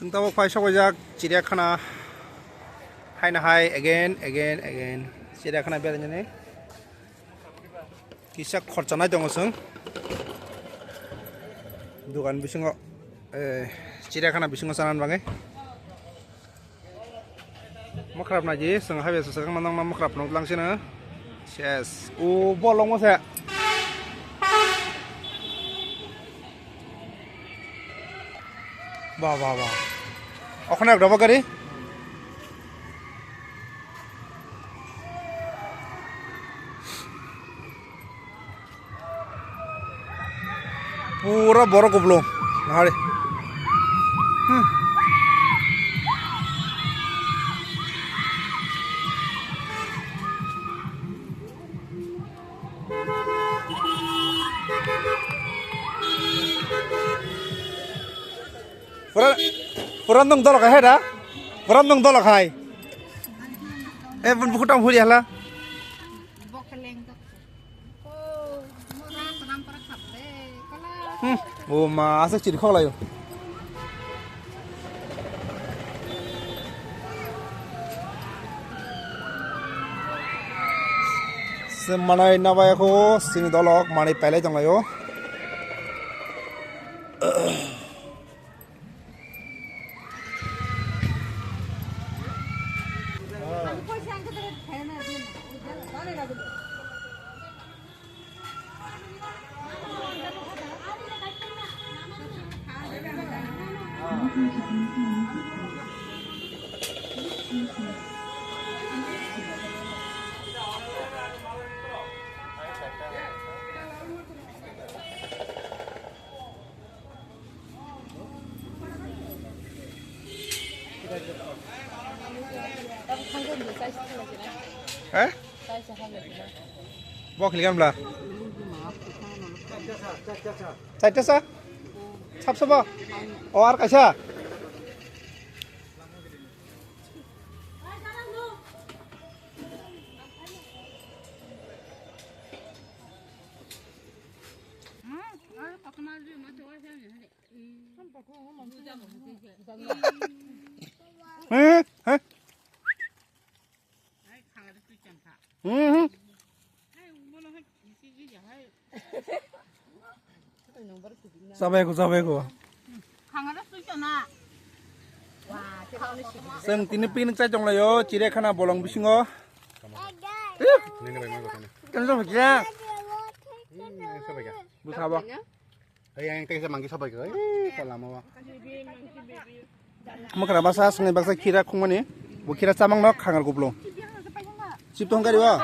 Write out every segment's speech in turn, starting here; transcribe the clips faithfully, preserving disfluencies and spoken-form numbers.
Chwng tabuk phai sokjak chiriyakhana. Haino hai again, again, again. Chiriyakhana berainani kisa khorchanai tongo chwng. Dukan bisingo, eh, chiriyakhana bisingo chanani bagwi. Mwkhrap naidi, chwng habya swkang manang ma mwkhrap nuk lang sino. Ses. O bolong mo se. Ba, ba, ba. Okhone ek dobo gari. Pura borok kublo. Nahari. Hmm. Pura, pura nung dolok hai da? Pura nung dolok hai. Eh, bun buku tam huri hala. Hmm, o ma, aswk chiri khok laio. Se manai nabai kho, sini dolok manai pailai tong laio. Eh? Bo khilikan bla. Chaita sa? Sapsa bo? O ar kaisa? Hmm, hmm. Hmm, hmm. Chabai ko, chabai ko. Chwng tini picnic chai tong laio, chiriyakhana bolong bisingo. Kan sa bhajia. Bwsabo. Ei, ang tei sa mangki sabai ko. Ei, kalama wa. Mwkra basa, swngnai baksa khira khungmani. Bo khira chamang no khangar kuplo. Chip tong kari wa.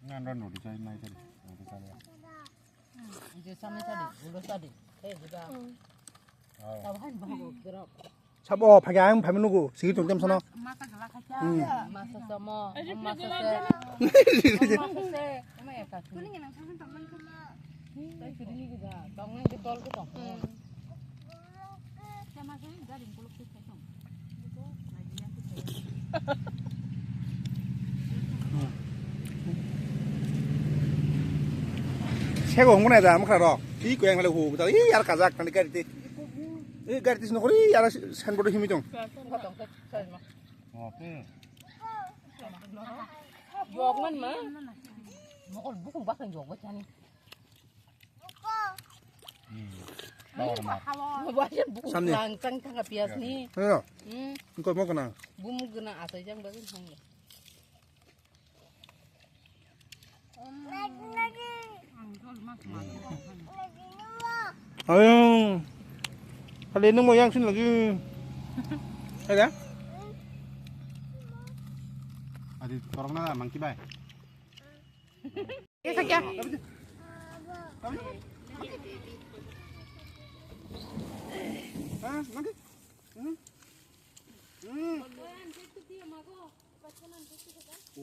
Nandra nodi chai nai chai. Nodi chai. Je samne sadi, ulo sadi. Hey, juga. Tabhan bahago, gerok. Sabo phage ang phai nugo sigi tong tem sono. Masa gela khacha. Hmm. Masa samo, masa se. Masa se, ma ya ka. Kuni nang san tong man kula. Tai kuni ni gida, tong nang ke tol ke tong. Sama se garing kolok ke tong. Sego hongmana da mokra ro. Ti ko yang le hu ta i yar kajak tani kari ti. Eh, gari tis nokori, ara signboard himi tong. Jokman ma. Mokol bukung bakang jok bachani. Samni. Bukung lang tang tang pias ni. Ayo. Hmm. Engko mo kana. Bumuk gana atai jang bagin hang. Ayo, kali ini mau yang sini lagi. Ada? Adi, torong na mangki bai. Kesa kya? Hah, mangki? Hmm? Hmm.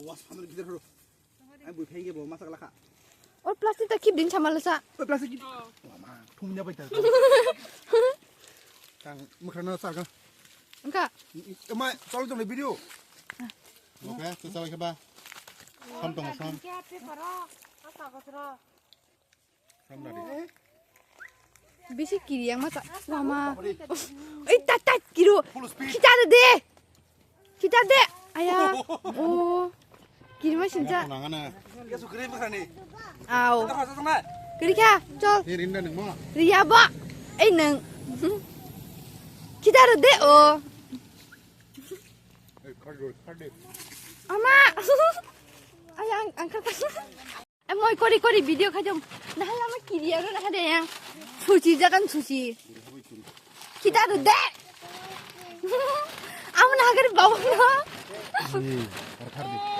Wah, sambil gitu, bro. Ai bui phai ge bo masa kala kha. Or plastic ta khip din sama lasa. Oi plastic khip. Wah ma, thum nya bai ta. Kang mukha no sar ka. Engka. Ma chol jong video. Okay, tu chol ke ba. Sam tong sam. Bisi kiri yang mata. Mama. Oi, tat, tat, kiru. Kita ada deh. Kita deh. Ayah. Oh. Kiri mah sinja. Nangana. Au. Kiri kha, chol. Ini Rinda nengmo. Ria ba. Eh, neng. Kita ada deh, oh. Eh, kardus, kardus. Ama. Ayah, ang, angkat. Ai moi kori kori video khaijam. Nahala ma kiri aro nahade yang. Suci jagan suci. Kita tu de. Amo nahagari bawa na. Hmm, kar kar di.